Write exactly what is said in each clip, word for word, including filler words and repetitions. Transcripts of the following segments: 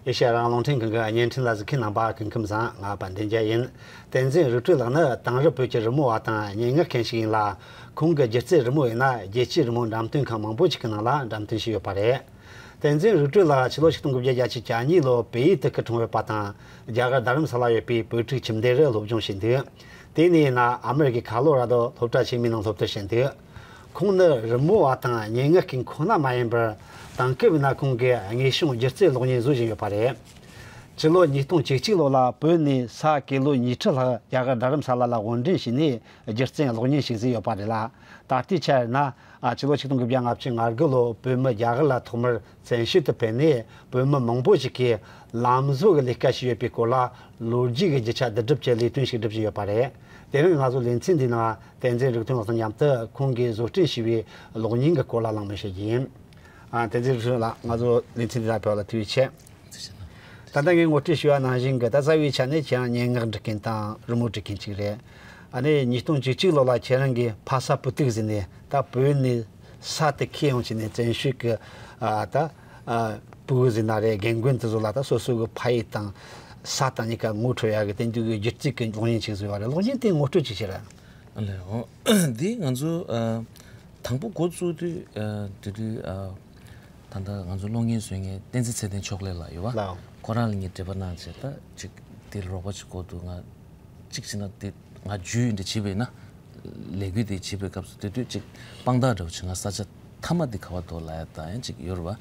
ཨེ་ཤ་ཡ་རང་དབང་རླུང་འཕྲིན་ཁང་གི་བརྙན་འཕྲིན་ལ་གཟིགས་མཁན་རྣམ་པ་སྐུ་ཁམས་བཟང་། ང་དཔལ་ལྡན་རྒྱལ་ཡིན། བསྟན་འཛིན་རིག་གྲོལ་ལགས་ནི་དེང་རབས་བོད་ཀྱི་རི་མོ་བ་དང་སྙན་ངག་མཁན་ཞིག་ཡིན་ལ། ཁོང་གི་སྒྱུ་རྩལ་རི་མོ་ཡིན་ན་རྒྱལ་སྤྱིའི་རི་མོ་འགྲེམས་སྟོན་ཁང་མང་པོ་ཞིག་གི་ནང་ལ་འགྲེམས་སྟོན་བྱས་ཡོད་པ་རེད། བསྟན་འཛིན་རིག་གྲོལ་ལགས་ཕྱི་ལོ་ཆིག་སྟོང་དགུ་བརྒྱ་བརྒྱད་ཅུ་གྱ་གཉིས་ལོ་བལ་ཡུལ་དུ་སྐུ་འཁྲུངས་ཡོད་པ་དང་། རྒྱ་གར་རྡ་རམ་ས་ལ་ཡོད་པའི་བོད་ཕྲུག་ཁྱིམ་སྡེ་རུ་སློབ་སྦྱོང་བྱས་འདུག་དེ་ནས་ཡིན་ན་ཨ་མི་རི་ཀའི་ཁ་ལོ་ར་རྡོ་སློབ་གྲྭ་ཆེན་མོའི་ནང་སློབ་མཐར་ཕྱིན་འདུག་ཁོང་ནི་རི་མོ་བ་དང་སྙན་ངག་མཁན་ཁོ་ན་མ་ཡིན་པར། དེང་སྐབས་ཡིན་ན་ཁོང་གིས་དངོས་བྱུང་སྒྱུ་རྩལ་གློག་བརྙན་བཟོ་བཞིན་ཡོད་པ་རེད། ཕྱི་ལོ་ཉིས་སྟོང་བཅུ་གཅིག་ལོ་ལ་བོད་ནས་ས་ཀི་ལོ་ཉི་ཁྲི་ལྷག་རྒྱ་གར་རྡ་རམ་ས་ལ་ལ་དབོར་འདྲེན་བྱས་ནས་སྒྱུ་རྩལ་གློག་བརྙན་ཞིག་བཟོས་ཡོད་པ་རེད་ལ། ད་ལྟའི་ཆར་ན། ཨ། ཕྱི་ལོ་ཆིག་སྟོང་དགུ་བརྒྱ་ལྔ་བཅུ་ང་དགུ་ལོ་བོད་མི་རྒྱ་གར་ལ་ཐོག་མར་བཙན་བྱོལ་དུ་ཕེབས་ནས། བོད་མི་མང་པོ་ཞིག་གིས་ལམ་བཟོ་གི་ལས་ཀ་བྱས་ཡོད་པའི་སྐོར་ལ་ལོ་རྒྱུས་ཀྱི་རྒྱུ་ཆ་བསྡུ་སྒྲུབ་ཀྱི་ལས་དོན་ཞིག་སྒྲུབ་བཞིན་ཡོད་པ་རེད། དེ་རིང་ང་ཚོ་ལེ་ཚན་འདིའི་ནང་བསྟན་འཛིན་རིག་ཐོན་ལགས་དང་མཉམ་དུ་ཁོང་གིས་བཟོ་སྐྲུན་བྱས་པའི་གློག་བརྙན་གྱི་སྐོར་ལ་གླེང་མོལ་བྱེད་རྒྱུ་ཡིན། ཨ། བསྟན་འཛིན་རིག་ཐོན་ལགས། ང་ཚོ་ལེ་ཚན་འདི་ལ་ཕེབས་པ་ལ་ཐུགས་རྗེ་ཆེ། ད་ལྟ་ངས་ངོ་སྤྲོད་ཞུས་པ་ནང་བཞིན་གྱི། ད་རྩ་བའི་ཆ་ནས་ཁྱེད་རང་སྙན་ངག་འབྲི་མཁན་དང་རི་མོ་འབྲི་མཁན་ཅིག་རེད། ཨ་ནི་ཉིས་སྟོང་བཅུ་གཅིག་ལོ་ལ་ཁྱེད་རང་གིས་ཕ་ས་སྤུ་སྡུག་ཟེར་ནས། ད་བོད་ནས་ས་དེ་ཁྱེར་ཡོང་བྱས་ནས་བཙན་བྱོལ་གྱི། ཨ། ད། ཨ། སྤུ་གུ་ཟེར་ན་རེད། རྒན་རྒོན་དེ་ཚོ་ལ་ད་སོ་སོ་གི་ཕ་ཡུལ་དང་ས་དང་གཉིས་ཀ་ངོ་འཕྲོད་ཡག་གི་དེ་འདྲ་གི་སྒྱུ་རྩལ་གྱི་གློག་བརྙན་ཅིག་བཟོས་པ་རེད། གློག་བརྙན་དེ་ངོ་སྤྲོད་ཅིག་བྱེད་ར། ཨ་ལས། འོ། འདི་ང་ཚོ། ཨ། དང་པོ་འགོ་བཙུགས་དུས། ཨ། དེ་དུས། ཨ། ད་ལྟ་ང་ཚོ་གློག་བརྙན་བཟོ་མཁན་བསྟན་འཛིན་ཚེ་བརྟན་ཕྱོགས་ལས་ལགས་ཡོད་པ། ལགས། ཁོ་རང་ལ་ངས་འབྲེལ་པ་གནང་བྱས། ད་ཅིག་དེ་ལ་རོགས་པ་ཅིག་དགོས་འདུག་ང་ཅིག་བྱས་ན་དེ་ང་ཇུས་འདི་བྱེད་པས་ན། ལས་འགུལ་དེ་བྱེད་པའི་སྐབས་སུ་དེ་དུས་ཅིག་དཔང་རྟགས་འདྲ་བོ་ཅིག་ང་ས་ཆ་མཐའ་མ་འདི་ག་པར་འདུག་ལབ་ཡ་ད་ཡང་ཅིག་ཡོད་རེད་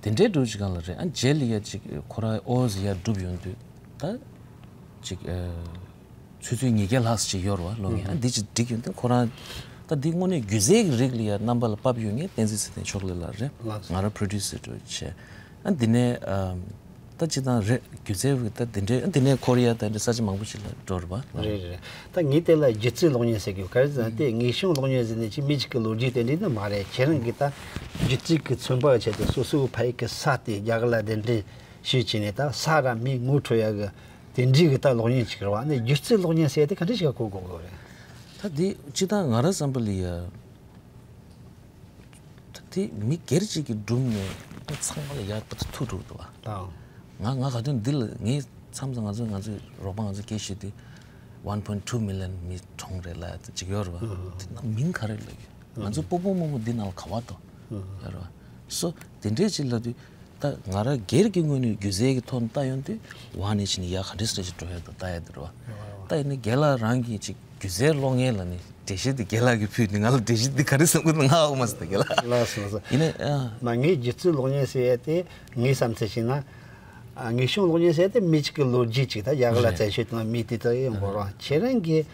པ། དེ་འདྲའི་འདྲ་བོ་ཅིག་སྒང་ལ་རེད། ཨ། རྗེས་ལ་ཡ་ཅིག་ཁོ་རང་ཨོ་ཟེར་ཡ་སྒྲུབ་ཡོང་དུས། ད་ཅིག་ཨ། ཆུ་ཚོད་ཉིས་བརྒྱ་ལྷག་ཅིག་ཡོད་རེད་པ། ལོ་ངེས། ཨ། འདི་ཅིག་སྒྲིག་ཡོང་དུས་ཁོ་རང་། ད་འདི་དངོས་གནས་སྒྱུ་རྩལ་གྱི་རིགས་ལ་ཡ་རྣམ་པ་ལ་བབས་ཡོད་མཁན་བསྟན་འཛིན་ཚེ་བརྟན་ཕྱོགས་ལས་ལགས་རེད། ལགས། ང་རང་པྲོ་ཌིའུ་སར་འདྲ་བོ་བྱས། ཨ། འདི་ནས། ཨ། ད་སྤྱིར་བཏང་རེད། སྒྱུ་རྩལ་བ་ད་འདི་འདྲའི། ཨ། འདི་ནས་ཁོ་རི་ཡ་ད་འདི་ས་ཆ་མང་པོ་ཞིག་ལ་འགྲོ་རེད་པ། རེད་རེད་རེད། ད་ངས་དེ་ལ་སྒྱུ་རྩལ་གློག་བརྙན་ཟེར་གྱི་ཡོད། ག་རེ་ཟེར་ན་དེ་དངོས་བྱུང་གློག་བརྙན་ཟེར་ནས་ཅིག་མི་གཅིག་གི་ལོ་རྒྱུས་དེ་འདྲ་ནི་མ་རེད། ཁྱེད་རང་གིས་ད་སྒྱུ་རྩལ་གྱི་མཚོན་པ་ཆེད་དུ་སོ་སོའི་ཕ་ཡུལ་གྱི་ས་དེ་རྒྱ་གར་ལ་གདན་འདྲེན་ཞུས་བྱས་ནས། ད་ས་ར་མི་ངོ་འཕྲོད་ཡག་གི་དེ་འདྲའི་གི་ད་གློག་བརྙན་ཅིག་རེད་པ། ནས་སྒྱུ་རྩལ་གློག་བརྙན་ཟེར་དེ་ག་འདྲ་ཞིག་གོ་དགོས་དགོས་རེད། ད་དེ་སྤྱིར་བཏང་ང་རང་བསམ་པ་ལ་ཡ། ད་དེ་མི་སྒེར་གཅིག་གིས་བསྒྲུབས་ནས་ཚང་མ་ལ་ཡར་ད་ཐུག་འགྲོ་གི་འདུག་པ། ལགས། ང་ང་ག་དུས་འདི་ལ་ངས་མཚམས་མཚམས་ང་ཚོ་ང་ཚོའི་རོགས་པ་ང་ཚོ་སྐད་ཤོད་དུས། one point two million མི་གྲོངས་རེད་ལབ་ཅིག་ཡོད་རེད་པ། ཨུ་ཧུ། དེ་ན་མིང་ག་རེ་ལབ་ཀྱི། ང་ཚོ་སྤོ་བོ་རྨོ་མོ་འདི་ནང་ལ་ག་པར་འདུག་ཨུ་ཧུ། ཡོད་རེད་པ། སོ་དེ་འདྲས་ཅིག་ལབ་དུས། ད་ང་རང་སྒེར་གྱི་ངོས་ནས་སྒྱུ་རྩལ་གྱི་ཐོག་ནས་ལྟ་ཡོང་དུས། ཝང་ནས་ཕྱིན་ནས་ཡར་ག་འདྲས་སེ་ཅིག་འགྲོ་ཡ་འདུག་ལྟ་ཡ་འདི་རེད་པ། ད་ཡིན་ནའི་རྒན་ལགས་རང་གིས་ཅིག་སྒྱུ་རྩལ་གློག་བརྙན་ལབ་ནས་འགྲེལ་བཤད་དེ་རྒན་ལགས་ཀྱིས་ཕུལ་ནས། ང་ལ་འགྲེལ་བཤད་འདི་ག་རེ་གསུང་གི་འདུག་ང་ཧ་གོ་མ་སོང་། ད་རྒན་ལགས། ལགས་སོ་ལགས་སོ། ཡིན་ནའི། ཨ། མ་ངས་སྒྱུ་རྩལ་གློག་བརྙན་ཟེར་ཡ་དེ་ངའི་བསམ་ཚུལ་བྱས་ན། ཨ། དངོས་བྱུང་གློག་བརྙན་ཟེར་ཡ་དེ་མི་གཅིག་གི་ལོ་རྒྱུས་ཅིག་ད་རྒྱ་གར་ལ། རེད། བཙན་བྱོལ་དུ་མི་དེ་དག་ཡོང་དགོས་རེད་པ། ཁྱེད་རང་གིས་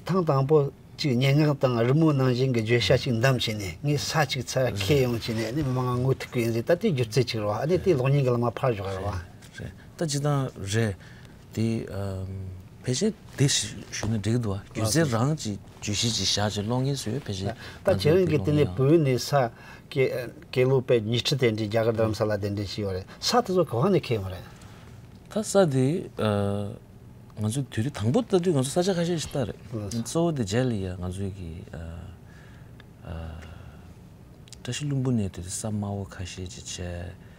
ཐེངས་དང་པོ་ཅིག་སྙན་ངག་དང་རི་མོ་ནང་བཞིན་གྱི་བརྗོད་བྱ་ཞིག་འདེམས་བྱས་ནས། ངས་ས་ཅིག་ཚུར་ཁྱེར་ཡོང་བྱས་ནས། ཨ་ནི་མི་མང་ང་ངོ་ཐུག་གི་ཡིན་ཟེར། ད་དེ་སྒྱུ་རྩལ་ཅིག་རེད་པ། ཨ་ནི་དེ་གློག་བརྙན་གྱི་ལམ་ལ་ཕར་བཞག་རེད་པ། རེད། ད་སྤྱིར་བཏང་རེད། དེ། ཨམ། ཕལ་ཆེར་དེ་ཞུ་ཞུས་ན་འགྲིག་གི་འདུག་པ། སྒྱུ་རྩལ་རང་ཅིག་བརྗོད་གཞི་ཅིག་བཞག་བྱས་གློག་བརྙན་བཟོས་ཡོད། ཕལ་ཆེར། ད་ཁྱེད་རང་གིས་དེ་ནས་བོད་ནས་ས་ཀི་ཀི་ལོ་དཔེ་ཉི་ཁྲི་དེ་འདྲའི་རྒྱ་གར་རྡ་རམ་ས་ལ་གདན་འདྲེན་བྱས་ཡོད་རེད། ས་དེ་ཚོ་ག་པ་ནས་ཁྱེར་ཡོང་རེད། ད་ས་དེ། ཨ། ང་ཚོ་དུས་དུས་དང་པོ་ལྟ་དུས་ང་ཚོ་ས་ཆ་ཁ་ཤས་ཤིག་ལྟ་རེད། ལགས་སོ། གཙོ་བོ་དེ་རྗེས་ལ་ཡ་ང་ཚོའི་གི། ཨ། ཨ། བཀྲ་ཤིས་ལྷུན་པོ་ནས་དུས་དུས་ས་དམའ་བོ་ཁ་ཤས་ཅིག་བྱས།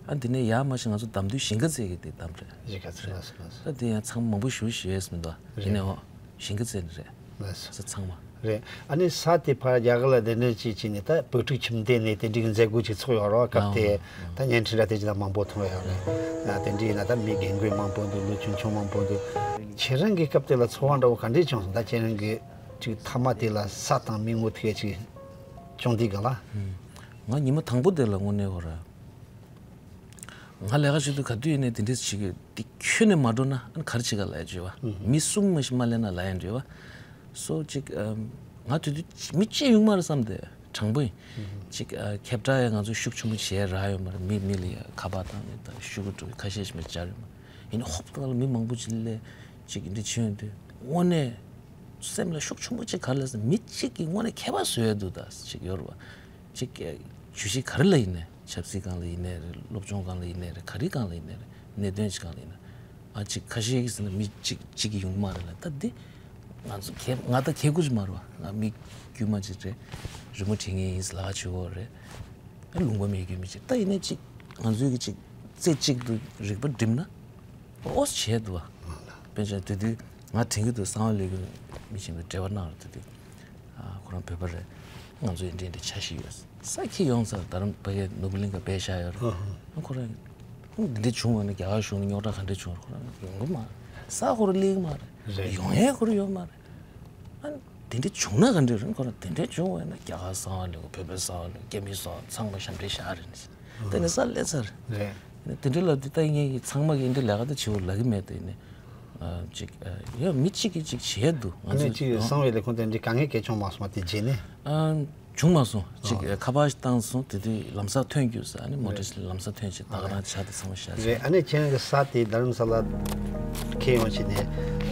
ཨ། འདི་ནས་ཡར་མར་ཞིག་ང་ཚོ་བདམས་དུས་ཞིང་ཁ་རྩེ་གི་དེ་བདམས་རེད། ཞིང་ཁ་རྩེ། ལགས་སོ་ལགས་སོ། ད་དེ་ཡང་ཚང་མ་མང་པོ་ཞེ་པོ་ཞིག་ཡོད་མི་འདུག་རེད། ཡིན་ནའང་ཞིང་ཁ་རྩེ་ནས་རེད། ལགས་སོ། ས་ཚང་མ། རེད། ཨ་ནི་ས་དེ་ཕར་རྒྱ་གར་ལ་གདན་འདྲེན་བྱས་བྱས་ནས། ད་བོད་ཕྲུག་ཁྱིམ་སྡེ་ནས་དེ་འདྲའི་མཛད་སྒོ་ཅིག་ཚོགས་ཡོད་རེད་པ། སྐབས་དེ། ལགས། ད་བརྙན་འཕྲིན་ར་དེ་ཅིག་ལ་མང་པོ་མཐོང་ཡོད་རེད། ཨ། དེ་འདྲ་ཡིན་ན་ད་མི་རྒན་རྒོན་མང་པོ་འདུག་ལོ་ཆུང་ཆུང་མང་པོ་འདུག་ཁྱེད་རང་གི་སྐབས་དེ་ལ་ཚོར་བ་འདྲ་བོ་ག་འདྲས་བྱུང་སོང་། ད་ཁྱེད་རང་གིས་ཅིག་མཐའ་མ་དེ་ལ་ས་དང་མི་ངོ་ཐུག་ཡ་ཅིག་བྱུང་དུས་སྒང་ལ། ཧུམ། ང་ཉི་མ་དང་པོ་དེ་ལ་དངོས་གནས་ཧོ་ར། ང་ལས་ཀ་བྱེད་དུས་ག་དུས་ཡིན་ནའི་དེ་འདྲས་ཅིག་གི། དེ་ཁྱོན་ནས་མ་འགྲོ་ན་ཨ་ནི་ག་རེ་བྱེད་ག་ལབ་ཡ་བྱེད་པ། ཧུམ། མི་གསུམ་མ་གཏོགས་མ་སླེབས་ན་ལབ་ཡ་བྱེད་པ། སོ་ཅིག་ཨམ། ང་དེ་དུས་མི་གཅིག་ཡོང་མ་རེད་བསམ་སྟེ། དྲང་པོ་ཡིན། ཧུམ། ཅིག་ཨ། ཁྱབ་བསྒྲགས་ཡ་ང་ཚོ་ཤུགས་ཆེན་པོ་བྱེད་ཡ་རག་ཡོད་མ་རེད། མི་མི་ལ་ཡ་ཁ་པར་བཏང་ནས་ད་ཤོག་གུ་འགྲོ་ཁ་ཤས་ཤིག་མ་སྦྱར་ཡོད་མ་རེད། ཡིན་ནའི་ཧོབ་ཏེ་ལ་མི་མང་པོ་ཅིག་སླེབས། ཅིག་འདི་བྱེད་ཡོང་དུས་དངོས་གནས་སེམས་ལ་ཤུགས་ཆེན་པོ་ཅིག་ག་རེ་སླེབས་ཟེར་ན། མི་གཅིག་གིས་དངོས་གནས་ཁྱད་པར་བཟོ་ཡ་འདུག་ད་ཅིག་ཡོད་རེད་པ། ཅིག་བརྗོད་གཞི་ག་རེ་ལ་ཡིན་ནའི། ཆབ་སྲིད་སྒང་ལ་ཡིན་ནའི་རེད། སློབ་སྦྱོང་སྒང་ལ་ཡིན་ནའི་རེད། ག་རེ་སྒང་ལ་ཡིན་ནའི་རེད། གནད་དོན་ཅིག་སྒང་ལ་ཡིན་ན། ཨ། ཅིག་ཁ་ཤས་ཀྱིས་ཟེར་ན་མི་གཅིག་གཅིག་གིས་ཡོང་གི་མ་རེད་ལབ། ད་འདི་ང་ཚོ་ཁྱད། ང་ད་ཁྱད་དགུ་ཅིག་མ་རེད་པ། ང་མི་དཀྱུས་མ་ཅིག་རེད། རི་མོ་འབྲི་མཁན་ཡིན་ཟེར་ལབ་ཆོག་གི་རེད། ཨ། ལུང་པ་མེད་རྒྱུ་མི་ཅིག་ད་ཡིན་ནའི་ཅིག་ང་ཚོའི་གི་ཅིག་ རྩེ་གཅིག་ཏུ་རིག་པ་བསྒྲིམས་ན་ཨོ་བྱས་འདུག་བ། དཔེ་ཆ་དེ་དུས་ང་དྲན་གྱི་འདུག་གསང་བ་ལས་ཁུངས་མི་ཆེན་པོས་འབྲེལ་བ་གནང་རོགས་དེ་དུས། ཨ་ཁོ་རང་བོད་པ་རེད། ང་ཚོ་ཡི་འདྲེ་འདྲེ་ཆ་ཞིག་ཡོད་ས་ཁྱི་ཡོང་ས་རྡ་རམ་བྷ་གའི་ནོར་བུ་གླིང་ག་བེད་བཞག་ཡོད་རེད། ཨ་ཁོ་རང་འདི་འདྲ་བྱུང་བ་ན་རྒྱ་གར་གཞུང་ནས་རྙོག་དྲ་ག་འདྲ་བྱུང་རེད། ཁོ་རང་ཡོང་གི་མ་རེད། ས་ཁོ་རང་སླེབས་ཀྱི་མ་རེད། ཡོང་ཡས་ཁོ་རང་ཡོད་མ་རེད། ཨ་དེ་འདྲ་བྱུང་ན་ག་འདྲ་རེད། ཁོ་རང་དེ་འདྲ་བྱུང་བ་ན་རྒྱ་གར་གསང་བ་ལས་ཁུངས་བོད་པའི་གསང་བ་ལས་ཁུངས་རྒྱ་མིའི་གསང་བ་ཚང་མ་ཞབས་འདྲེན་བཞག་རེད་ནས། དེ་ནས་ས་སླེབས་ཚར་རེད། དེ་འདྲ་ལ་དེ་ལྟ་ངེད་ཀྱི་ཚང་མ་གིས་འདི་ལས་ཀ་དེ་བྱེད་འོ་ལབ་ཀྱི་མེད་དེ་ནས། ཅིག་ཡ་མི་གཅིག་གིས་ཅིག་བྱེད་འདུག་ང་ཨ་ནི་ཚོས་ཅིག་གསང་བའི་ལས་ཁུངས་དེ་འདྲའི་དཀའ་ངལ་གལ་བྱུང་མ་སོང་བ་དེ་རྗེས་ནས། ཨ་བྱུང་མ་སོང་། ཅིག་ཨ་ཁ་པར་ཞིག་བཏང་སོང་། དེ་དུས་ལམ་སང་ཐོན་རྒྱུ་ཟེར། ཨ་ནི་མོ་ཊ་ཞིག་ལམ་སང་ཐོན་བྱས་ད་ག་རང་ཇ་དེ་ཚང་མ་བཞག་བྱས། རེད། ཨ་ནི་ཁྱེད་རང་གི་ས་དེ་རྡ་རམ་ས་ལ་ཁྱེད་ཡོང་བྱས་ནས་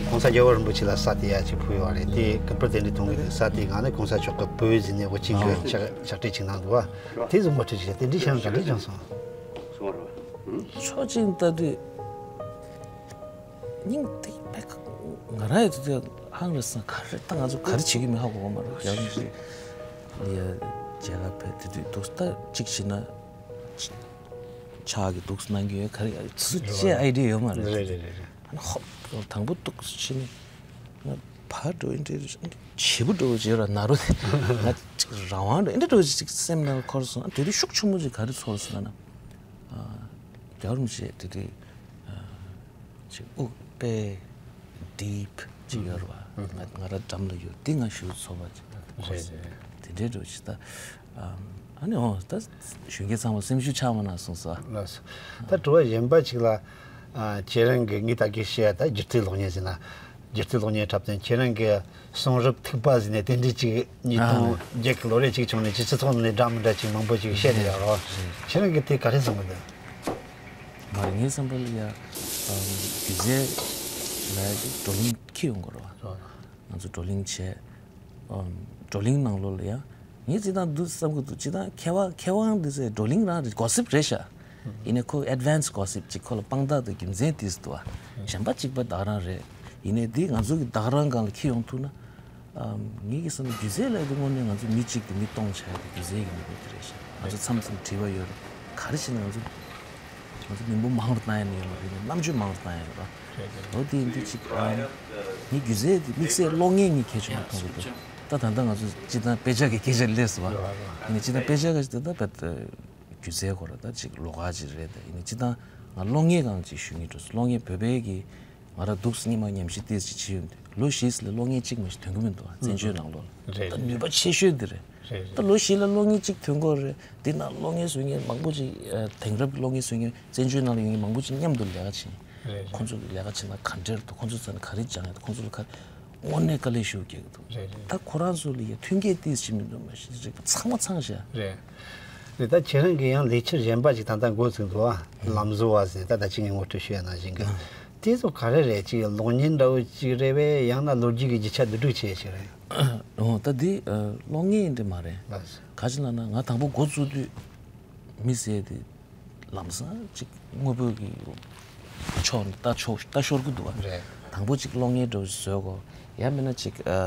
གོང་ས་རྒྱལ་བ་རིན་པོ་ཆེ་ལ་ས་དེ་ཡ་ཅིག་ཕུལ་ཡོད་རེད། དེ་ག་པར་དེ་འདྲའི་གཏོང་གི་འདུག་ས་དེ་ང་ནི་གོང་ས་མཆོག་གི་བོད་ཟིན་ནས་འོ་ཅིག་ཡོད་ཕྱག་ཕྱག་བྲིས་ཅིག་གནང་འདུག་བ། དེ་ཚོ་མོ་ཊ་ཞིག་དེ་འདྲའི་ཤང་ག་འདྲ་བྱུང་སོང་། ཕྱོགས་གཅིག་ལྟ་དུས། སྙིང་ཐིག་པའི་ང་རང་ཡི་དུས་དེ་ཧང་རེད་སང་ག་རེ་ད་ང་ཚོ་ག་རེ་བྱེད་ཀྱི་མིན་ཧ་གོ་གི་མ་རེད། རྒྱ་མི་ཞིག་ཡ་མཇལ་ཁ་ཕེབས་དེ་དུས་འདུག་ད་གཅིག་བྱས་ན་ཕྱག་གི་འདུག་གནང་གི་ཡོད། ག་རེ་ཚུལ་ཅེས་ཨའི་ཌི་ཡ་ཡོད་མ་རེད། རེད་རེད་རེད་རེད། ཨ་ནི་ཧོབ་དང་པོ་འདུག་བྱས་ནས་ང་ཕར་འགྲོ་ཡིན་དེ་བྱེད་པོ་འགྲོ་བྱེད་ར་ན་རོ་དེ་ང་ཅིག་རང་དབང་འགྲོ་ཡིན་དེ་འགྲོ་ཅིག་སེམས་ནང་འཁོར་སོང་། ཨ་དེ་དུས་ཤུགས་ཆེན་པོ་ཅིག་ག་རེ་ཚོར་སོང་ན། རྒྱལ་བ་རིན་པོ་ཆེ་དེ་དུས་ཅིག་དབུགས་དཔེ་ཌིབ་ཅིག་ཡོད་རེད་བ། ང་ང་རང་འགྲམ་ལ་ཡོད་དེ་ང་ཞུ་ཚོར་བ་ཅིག་འཁོར་སོང་། རེད་རེད། དེ་འདྲའི་འགྲོ་ཅིག་ད། ཨ་ནི་འོ་ད་གཞོན་སྐྱེས་ཚང་མ་སེམས་ཤུགས་ཆག་མ་གནང་སོང་ས། ལགས་སོ། ད་དྲི་བ་གཞན་པ་ཅིག་ལ། ཨ་ཁྱེད་རང་གི་ངས་ད་གིན་བཤད་ཡ་ད་སྒྱུ་རྩལ་གློག་བརྙན་ཟེར་ན། སྒྱུ་རྩལ་གློག་བརྙན་འཁྲབ་སྟོན་ཁྱེད་རང་གི་གསུང་རབ་ཐིགས་པ་ཟེར་ནས་དེ་འདྲའི་ཅིག་ཉིས་སྟོང་བརྒྱད་ཀྱི་ལོ་རེ་ཅིག་བྱུང་ནས་ཅིག་སྤྱི་ཚོགས་ནང་ནས་འདྲ་མི་འདྲ་ཅིག་མང་པོ་ཅིག་བཤད་བསྡད་ཡོད་རེད། ཁྱེད་རང་གིས་དེ་ག་རེ་བསམ་གི་འདུག་མ་རེད། ངའི་བསམ་པ་ལ་ཡ། ཨམ་སྒྱུ་རྩལ་ལ་ཡ་ཅིག་བགྲོ་གླེང་འཁྱེར་ཡོང་དགོས་རེད་བ། ང་ཚོ་བགྲོ་གླེང་བྱས། ཨམ་བགྲོ་གླེང་ནང་ལོགས་ལ་ཡ། ངས་སྤྱིར་བཏང་འདུག་བསམ་གི་འདུག་སྤྱིར་བཏང་མཁས་དབང་མཁས་དབང་འདི་ཚོས་བགྲོ་གླེང་རང་རེད། གོ་སིབ་རེད་ཤག་ཡིན་ནའི་ཁོ་ཨེཌ་ཝན་སི་གོ་སིབ་ཅིག་ཁོ་ལ་དཔང་རྟགས་དང་རྒྱུ་མཚན་དེ་ཚོ་འདུག་བ། གཞན་པ་གཅིག་པ་ད་ག་རང་རེད། ཡིན་ནའི་འདི་ང་ཚོ་གི་ད་ག་རང་སྒང་ལ་འཁྱེར་ཡོང་ཐུབ་ན། ཨམ་ངེད་ཀྱི་བསམ་ན་སྒྱུ་རྩལ་ལབ་དུས་དངོས་གནས་ང་ཚོ་མི་གཅིག་དང་མི་སྟོང་ཆགས་ཡ་དེ་སྒྱུ་རྩལ་གྱི་ནུས་པ་དེ་རེད་ཤག་ང་ཚོ་མཚམས་མཚམས་དྲི་བ་ཡོད་རེད། ག་རེ་བྱས་ན་ང་ཚོ་ང་ཚོ་མི་འབོར་མང་རུ་བཏང་ཡ་ནི་ཡོད་མ་རེད། རྣམ་དཔྱོད་མང་རུ་བཏང་ཡ་ཡོད་རེད། ལོ་དེ་ཡིན་དུས་ཅིག་ཨམ་ངས་སྒྱུ་རྩལ་དེ་དམིགས་བསལ་གློག་བརྙན་ངས་གལ་ཆེན་པོ་མཐོང་གི་འདུག་ད་ད་ལྟ་ང་ཚོ་སྤྱིར་བཏང་དཔེ་ཆ་གི་སྐད་ཆ་སླེབས་སོང་བ། ཡིན་ནའི་སྤྱིར་བཏང་དཔེ་ཆ་ག་ཞིག་ད་ལྟ་བེད། སྒྱུ་རྩལ་སྐོར་ད་ཅིག་ལོགས་ཀ་ཅིག་རེད། ད་ཡིན་ནའི་སྤྱིར་བཏང་ང་གློག་བརྙན་སྒང་ཅིག་ཞུ་སྙིང་འདོད་སོང་། གློག་བརྙན་བོད་པའི་གི་ང་རང་འདུག་སེ་སྔོན་མ་ཉམས་ཞིབ་ཏོག་ཙམ་བྱས་ཡོང་དུས་ལོ་བཞི་ཙམ་ལ་གློག་བརྙན་གཅིག་མ་གཏོགས་ཐོན་གྱི་མི་འདུག་བཙན་བྱོལ་ནང་ལོགས་ལ། རེད། ད་ནུས་པ་ཆེ་ཤོས་འདི་རེད། རེད། ད་ལོ་བཞི་ལ་གློག་བརྙན་གཅིག་ཐོན་གྱི་ཡོད་རེད། འདི་ན་གློག་བརྙན་བཟོ་མཁན་མང་པོ་ཅིག་དེང་རབས་གློག་བརྙན་བཟོ་མཁན་བཙན་བྱོལ་ནང་ལ་ཡོད་མཁན་མང་པོ་ཅིག་མཉམ་དུ་ལས་ཀ་བྱེད། རེད། ཁོང་ཚོ་གི་ལས་ཀ་བྱེད་ན་ག་འདྲ་རེད་འདུག་ཁོང་ཚོ་ཚོ་ནས་ག་རེ་སྦྱང་ཡ་འདུག་ཁོང་ཚོ་ལ་ག་དངོས་གནས་དཀའ་ལས་ཞེ་པོ་རྒྱག་གི་འདུག་རེད་རེད། ད་ཁོ་རང་ཚོ་ལ་ཡ་མཐུན་རྐྱེན་ཏོག་ཙམ་མི་འདུག་མ་གཞི་ཅིག་ཚང་མ་ཚང་བཞག་རེད། རེད། ད་ཁྱེད་རང་གིས་ཡང་ལས་འཆར་གཞན་པ་ཅིག་ད་ལྟ་འགོ་བཙུགས་འདུག་ཨ། ལམ་བཟོ་བ་ཟེར་ད་ད་ཅི་ངས་ངོ་སྤྲོད་ཞུ་ཡ་ནང་བཞིན་གི། དེ་ཚོ་ག་རེ་རེད། ཅིག་གློག་བརྙན་འདྲ་བོ་ཅིག་རེད་པས། ཡང་ན་ལོ་རྒྱུས་ཀྱི་རྒྱུ་ཆ་བསྡུ་སྒྲིག་བྱས་ཡ་ཅིག་རེད། འོ་ད་འདི་ཨ་གློག་བརྙན་འདི་མ་རེད། ལགས་སོ། ག་ཅི་ལབ་ན་ང་དང་པོ་འགོ་བཙུགས་དུས་མི་ཟེར་དེ། ལམ་སང་ཅིག་དངོས་པོ་གི་ཕྱོགས་ནས་ལྟ་ཕྱོགས་ལྟ་ཤོར་གི་འདུག་བ། རེད། དང་པོ་ཅིག་གློག་བརྙན་འདྲ་བོ་ཞིག་བཟོ་དགོས། ཡང་མིན་ན་ཅིག་ཨ་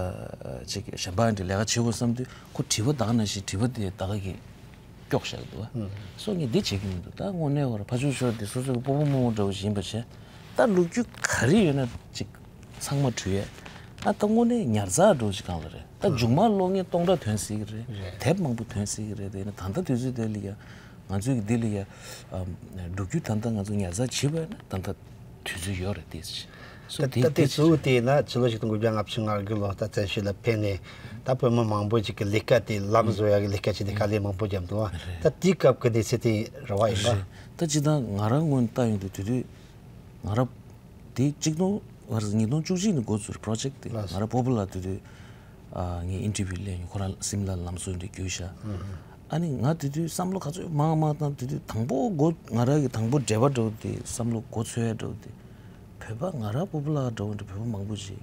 ཅིག་གཞན་པ་འདྲ་ལས་ཀ་བྱེད་དགོས་བསམ་དུས་ཁོ་དྲི་བ་ད་ག་ནང་བཞིན་དྲི་བ་དེ་ད་ག་གི་སྐྱོག་བཞག་གི་འདུག་བ། སོ་ངས་འདི་བྱེད་ཀྱི་མི་འདུག་ད་དངོས་གནས་བར་ཕ་ཆུང་ཤོར་དེ་སོ་སོ་གི་སྤོ་བོ་རྨོ་མོ་འདྲ་བོ་ཞིག་ཡིན་པ་བྱས། ད་ལོ་རྒྱུས་ག་རེ་ཡོད་ན་ཅིག་ཚང་མ་བྲུས་ཡས། ཨ་ད་དངོས་གནས་ཉར་ཚགས་འདྲ་བོ་ཅིག་སྒང་ལ་རེད། ད་མཇུག་མ་གློག་བརྙན་སྟོང་ཕྲག་ཐོན་སྲིད་ཀྱི་རེད། རེད། དེབ་མང་པོ་ཐོན་སྲིད་ཀྱི་རེད། དེ་ཡིན་ན་ད་ལྟ་དུས་ཚོད་དེ་ལ་ཡ། ང་ཚོའི་གི་འདི་ལ་ཡ། ཨམ་འགྲོ་རྒྱུ་ད་ལྟ་ང་ཚོ་ཉར་ཚགས་བྱེད་པ་ཡིན་ན་ད་ལྟ་དུས་ཚོད་ཡོད་རེད་དེ། སོ་ད་དེ་ད་དེ་དེ་གཙོ་བོ་དེ་ཡིན་ན་ཕྱི་ལོ་ཆིག་སྟོང་དགུ་བརྒྱ་ལྔ་བཅུ་ང་དགུ་ལོ་ད་བཙན་བྱོལ་ལ་ཕེབས་ནས་ད་བོད་མི་མང་པོ་ཅིག་གི་ལས་ཀ་དེ་ལམ་བཟོ་ཡ་གི་ལས་ཀ་བྱས་ཏེ་དཀའ་ལས་མང་པོ་བརྒྱབ་འདུག་བ། རེད། ད་དེའི་སྐབས་ཀྱི་གནས་ཚུལ་དེ་རེད་བ་ཡིན་པ། རེད། ད་སྤྱིར་བཏང་ང་རང་ངོས་ནས་ལྟ་ཡོང་དུས་དེ་དུས་ང་རང་དེ་གཅིག་སྟོང་ཉིས་སྟོང་བཅུ་གཅིག་ནས་འགོ་བཙུགས་པྲོ་ཇེཀ་དེ། ལགས་སོ། ང་རང་སྤོ་བོ་ལགས་དེ་དུས། ཨ་ངས་ཨིན་ཊར་བིའུ་ལེན་ཡོང་ཁོ་རང་སིམ་ལ་ལམ་བཟོ་འདྲ་བརྒྱུད་ཤག་ཨ་ནི་ང་དེ་དུས་བསམ་བློ་ག་ཚོད་མང་མང་བཏང་། དེ་དུས་དང་པོ་འགོ་ང་རང་གི་དང་པོ་འབྲེལ་བ་འདྲ་བོ་དེ་བསམ་བློ་འགོ་ཚུགས་ཡ་འདྲ་བོ་དེ། བོད་པ་ང་རང་སྤོ་བོ་ལགས་འདྲ་བོ་འདྲ་བོད་པ་མང་པོ་ཅིག་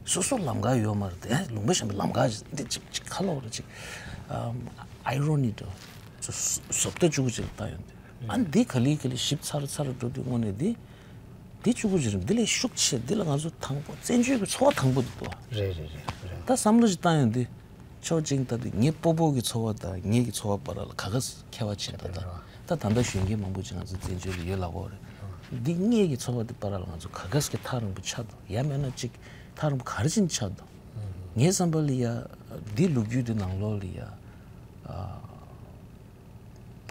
སོ་སོ་ལམ་ཁ་ཡོད་མ་རེད་དེ། ལུང་པ་གཞན་པའི་ལམ་ཁ་ཅིག་འདི་ཅིག་ཅིག་ཁ་ལོག་རེད་ཅིག་ཨམ་ཨའི་རོ་ནི་འདྲ་བོ་ཅིག་བཟོ་ལྟ་གཅིག་པུ་ཅིག་ལ་བལྟ་ཡོང་དུས། ཨ་ནི་འདི་ག་ལེ་ག་ལེ་ཞིབ་ཚར་ཚར་འགྲོ་དུས་དངོས་གནས་འདི། འདི་གཅིག་པུ་ཅིག་རེད། འདི་ལས་ཤུགས་ཆེ། འདི་ལ་ང་ཚོ་དང་པོ་བཙན་བྱོལ་གྱི་འཚོ་བ་དང་པོ་འདི་འདུག་བ། རེད་རེད་རེད་རེད། ད་བསམ་བློ་ཞིག་བཏང་ཡོང་དུས། ཕྱོགས་གཅིག་ད་དུ་ངའི་སྤོ་བོ་གི་འཚོ་བ་དང་ངེད་ཀྱི་འཚོ་བ་བར་ལ་ག་ག་ཁྱད་པར་ཆེ་ད་ད་ད་ད་ལྟ་གཞོན་སྐྱེས་མང་པོ་ཅིག་ང་ཚོ་བཙན་བྱོལ་ལ་ཡོད་ལ་གོ་རེད། འདི་ངེད་ཀྱི་འཚོ་བ་འདི་བར་ལ་ང་ཚོ་ག་ག་གི་ཐག་རིང་པོ་ཆགས་འདུག་ཡང་མེད་ན་ཅིག་ཐག་རིང་པོ་ག་རེ་བཞིན་ཆགས་འདུག་ངའི་བསམ་པ་ལ་ཡ་འདི་ལོ་རྒྱུས་འདི་ནང་ལོགས་ལ་ཡ་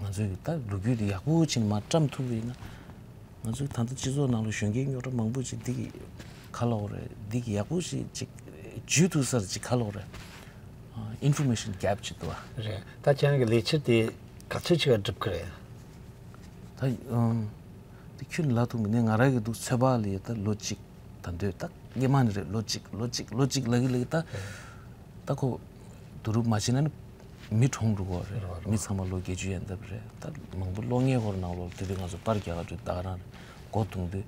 ང་ཚོའི་ད་ལོ་རྒྱུས་འདི་ཡག་པོ་ཕྱིན་མ་བཀྲམ་ཐུབ་པ་ཡིན་ན། ང་ཚོའི་ད་ལྟ་སྤྱི་ཚོགས་ནང་ལ་གཞོན་སྐྱེས་རྙོག་དྲ་མང་པོ་ཅིག་འདི་གི་ག་ལབ་དགོས་རེད། འདི་གི་ཡག་པོ་ཞིག་ཅིག་འཇུས་ཐུབ་སར་ཅིག་ག་ལབ་དགོས་རེད། ཨིན་ཕོར་མེ་ཤན་གེབ་ཅིག་འདུག་བ། རེད། ད་ཁྱེད་རང་གི་ལས་འཆར་དེ་ག་ཚོད་ཅིག་ལ་འགྲུབ་ཀྱི་རེད། ད་ཨམ། དེ་ཁྱོན་ལ་ཐུག་མི་ནས་ང་རང་གི་འདུག་ཚོད་དཔག་ལ་ཡོད་ད་ལོ་གཅིག་ད་འདོད་ད་སྔོན་མ་ནས་རེད། ལོ་གཅིག་ལོ་གཅིག་ལོ་གཅིག་ལ་གི་ལ་གི་ད། ད་ཁོ་བསྡུ་རུབ་མ་བྱས་ན་ནི་མི་གྲོངས་འགྲོ་གི་རེད། རེད་བ། མི་ཚང་མ་ལོ་བརྒྱད་ཅུ་ཡན་འདབ་རེད། ད་མང་པོ་གློག་བརྙན་སྐོར་ནང་ལོགས་དེ་དུས་ང་ཚོ་པར་རྒྱག་ག་འགྲོ་ད་ག་རང་རེད། མགོ་བརྡུངས་དུས་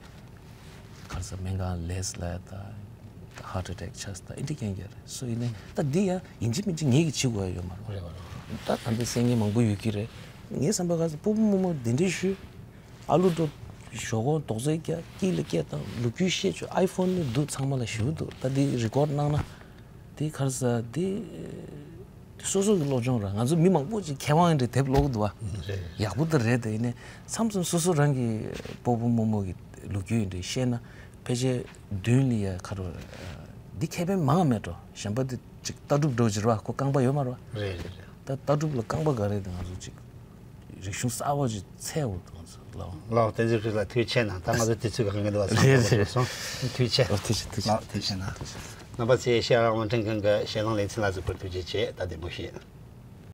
ག་རེ་ཟ་སྨན་ཁང་ལས་ལ་ད་ཧར་ཊི་ཨེ་ཊེག་ཆགས་ད་ཨེ་འདྲ་རྐྱེན་རྐྱེན་རེད། སོ་ཡིན་ནའི་ད་འདི་ཡང་ཡིན་གཅིག་མིན་གཅིག་ངེད་ཀྱིས་བྱེད་དགོས་ཡ་ཡོད་མ་རེད། རེད་བ། རེད་བ། ད་ད་འདི་སེང་གེ་མང་པོ་ཡོད་ཀྱི་རེད། ངའི་བསམ་པ་ག་ཚོད་སྤོ་བོ་རྨོ་མོ་འདི་འདྲའི་ཞུ། ཨ་ལུ་འགྲོ། ཞོག་ཁོག་རྡོག་རྫིས་རྒྱག་དཀྱིལ་ལ་སྐད་བཏང་ལོ་རྒྱུས་བཤད་ཆོག་ཨའི་ཕོན་ནི་འདུག་ཚང་མ་ལ་ཞུ་འདུག་ད་འདི་རི་ཀོཌ་གནང་ན། དེ་ག་རེ་ཟ་དེ། སོ་སོ་གི་སློབ་སྦྱོང་ར་ང་ཚོ་མི་མང་པོ་ཅིག་མཁས་དབང་ཡིན་རེད་དེབ་ཀློག་གི་འདུག་བ། རེད། ཡག་པོ་ད་རེད་དེ་ཡིན་ནའི་མཚམས་མཚམས་སོ་སོ་རང་གི་སྤོ་བོ་རྨོ་མོ་གི་ལོ་རྒྱུས་ཡིན་རེད་བཤད་ན་ཕལ་ཆེར་མདུན་ལ་ཡ་ག་རེ་འདི་ཁེ་ཕན་མང་བ་མེད་འགྲོ། གཞན་པ་དེ་ཅིག་ལྟ་གྲུབ་འགྲོ་ཅིག་རེད་བ། ཁོ་རྐང་པ་ཡོད་མ་རེད་བ། རེད་རེད་རེད། ད་ལྟ་གྲུབ་ལ་རྐང་པ་ག་རེ་དེ་ང་ཚོ་ཅིག་རིག་གཞུང་གསར་བ་ཅིག་འཚོལ་འོ་དང་ཚོ་ལའོ། ལའོ་བསྟན་འཛིན་ཕྲུག་ལགས་ཐུགས་རྗེ་ཆེ་གནང་། ད་ང་ཚོ་དུས་ཚོད་ཀྱི་དཀའ་ངལ་འདུག་བ། རེད་རེད། སོང་ཐུགས་རྗེ་ཆེ། ཨོ་ཐུགས་རྗེ་ཐུགས་རྗེ། ལའོ་ཐུགས་རྗེ་གནང་། རྣམ་པ་ཚོས་ཤེས་རབ་དབང་འབྲིང་མཁན་གྱི་ཞལ་ལུང་ལེ་ཚན་ལ་གཟིགས་པར་ཐུགས་རྗེ་ཆེ། ད་བདེ་མོ་བྱོས།